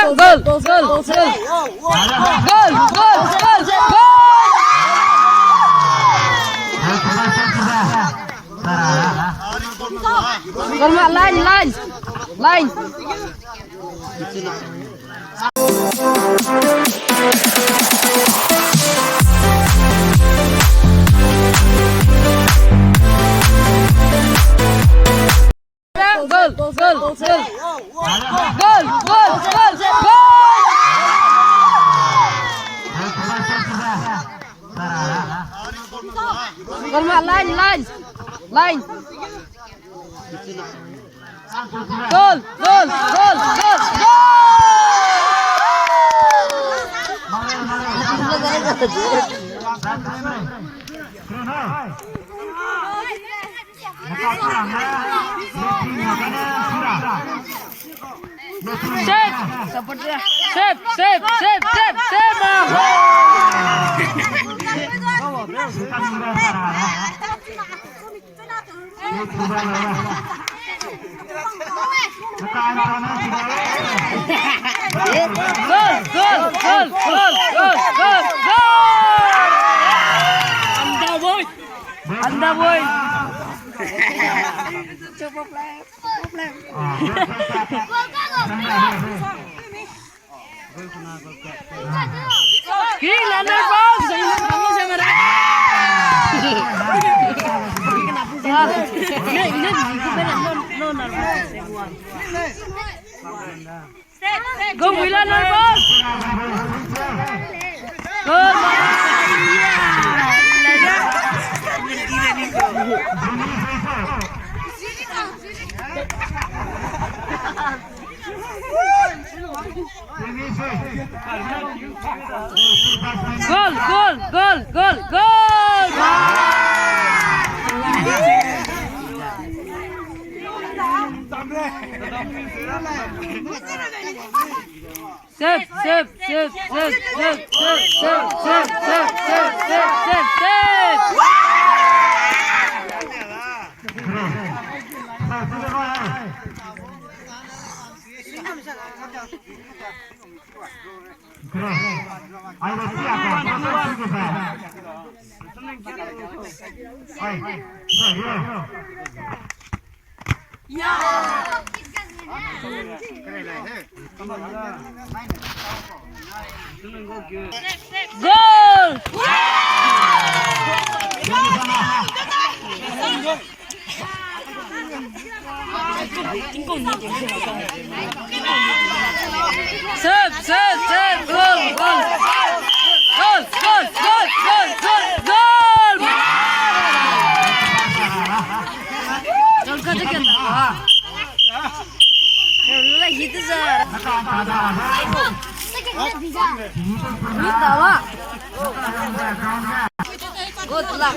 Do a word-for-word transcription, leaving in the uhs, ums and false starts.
Goal, goal, goal, goal. Goal, goal, goal, goal. Goal ma, line, line. Line. Goal, goal, goal. Goal, goal, goal, goal. Goal ma, line, line. Line. Goal, goal, goal, goal, goal. Save! Save, save, save, save, save, ah! Goal, goal, goal, goal, goal, goal! Anda boy! Anda boy! Go, Mila, nervous. Go, Mila. Goal, goal, goal, goal, goal! Save, save, save, save. Goal! Save, save, save, goal, goal. Goal, goal, goal, goal, goal, goal. Goal ka de kan ba. Lagi tu za. Ruta wa. Good luck.